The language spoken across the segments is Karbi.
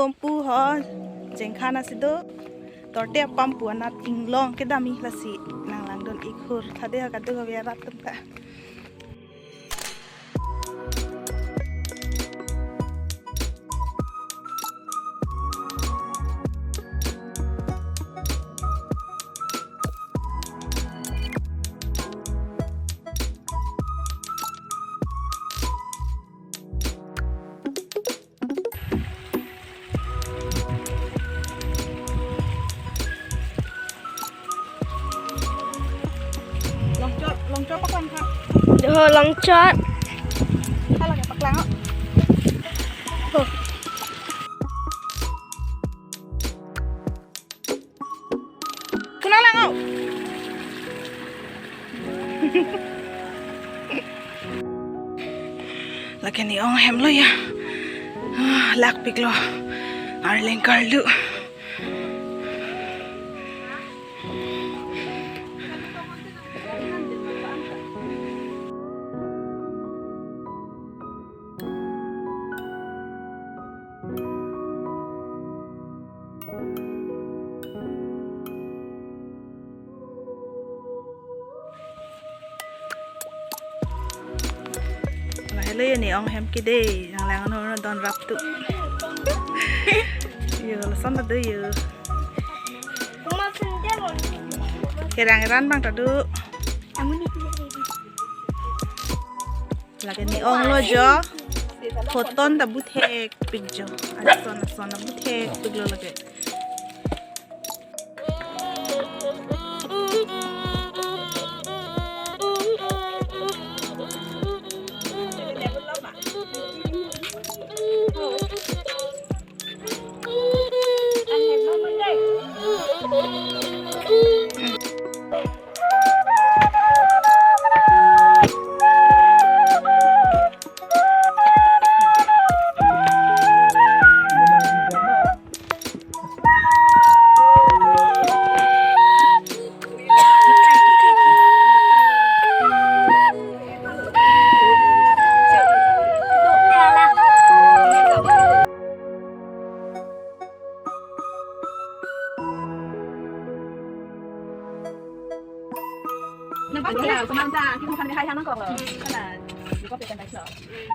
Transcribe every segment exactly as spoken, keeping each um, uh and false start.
Pampu ho, jengkhan asi do, torte pampu anat inglong kedam-i lasi nanglangdun ikhur, thade ha kadokave arat atum ta. Longchot, longchot paklang kha. Ho, longchot. Hala ke paklang ho. Ho. Kunang lang ho. Lake ne-ong ahem lo ya. Ah, lakpiklo. Arleng karlu. Lahelo ya ne-ong ahem ke dei, nanglang ano don rap tu. Yo, lason ta do yo. Kerang eran bang ta do. Lake ne-ong lo jo. Photon ta bu thekpik jo. Ason ason ta bu thekpiklo lake.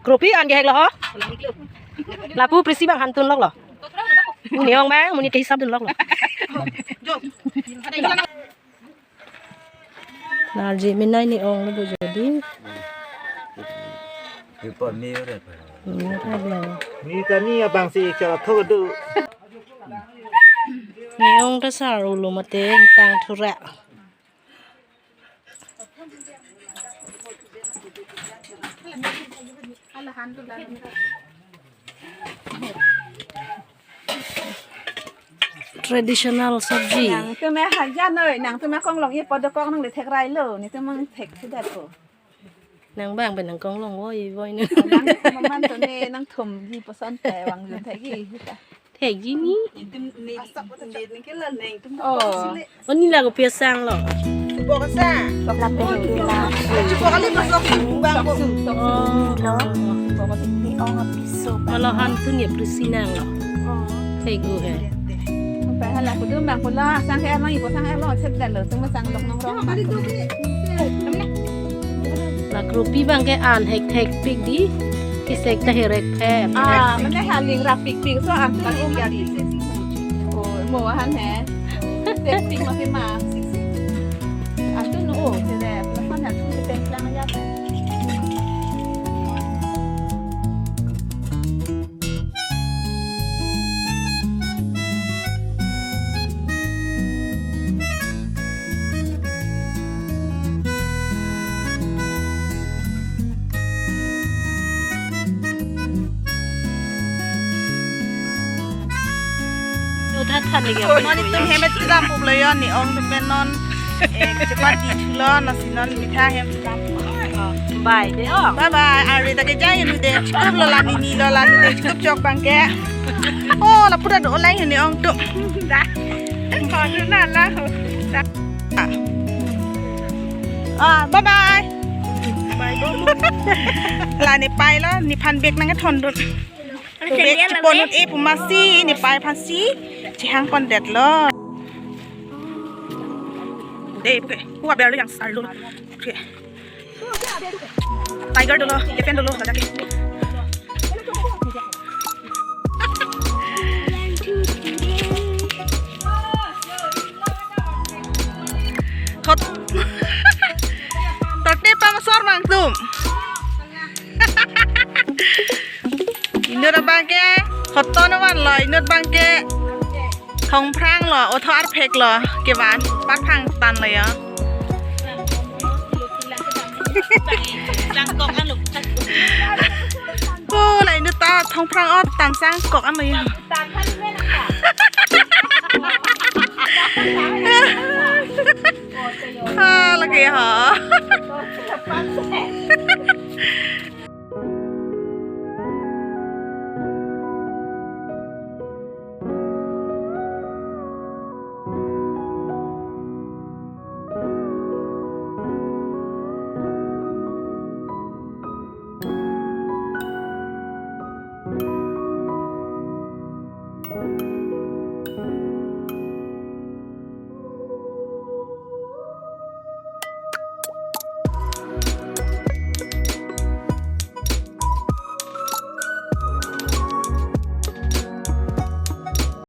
Kropi an kehek lo ho? Lapu prisi bang hantun lok lo. Monit ong bang, monit ke hisap dun lok lo. Narji minai ne-ong lo bu jadi. Ipo mi ore pa. Ni ta ni abang si ikara thok do. Ne-ong ta sar ulo mate tang thura. Traditional sabji. Nangtum me hajan noi, nangtum me konglong-i pu dokok nangle thek railo, netum mang thek sudah ko. Nang bang pen nang konglong voi voi ne. Nang maman to ne nangthum ji poson te vang jun thekji. Thekji ni. Netum ne, ne, ne ke la neng tum. Oh. Oh, ne la kopi asang lo? Bok asang. Lapen ke la. Bok kali masuk bang ko. Oh. Ne-ong apiso. Malah hantun ya prisi nang lo. Oh. Thek gu he. Sampai hala kudu bang kula asang ke amang ipo sang elo chet dalo, tum sang lok nong rong. La kropi bang ke an hek thekpik di. Kisek ta herek phe. Ah, mane haling rapikpik so an kan um ya di. Oh, mo han he. Thekpik ma ke ma. An tu no, oh, sere. Lapan han tu ke peng lang ya. Udah than lagi. Non itum hem et kedam pup lo yo, ne-ong atum pen non, eh, kachepadi thulo, nasi non mitha hem kedam. Bye de ong. Bye bye. Ari ta kejai nu de. Chukup lo la nini lo la nini chukup chok bang ke. Oh, lapu ta do lai ne-ong atum. Da. Ko nu na la. Da. Ah, bye bye. Bye bye. La ne pai lo, nephan bag nangkethondun. Bag chepon un-e pu masi, ne pai aphansi chehang pondetlo. Dei, okay. Pu aber lo yang sar lo. Okay. Tiger dolo, elephant dolo, ladak ke. Thot. Thot ne pang sor mang tum. Inut abang ke, hoton vanlo, inut abang ke. Thongphrang lo, otho arphek lo, kevan, patphang tan lo ya. Sangkok anu. Oh, la inut ta thongphrang ot tan sangkok anu ya. Ah, lagi ya.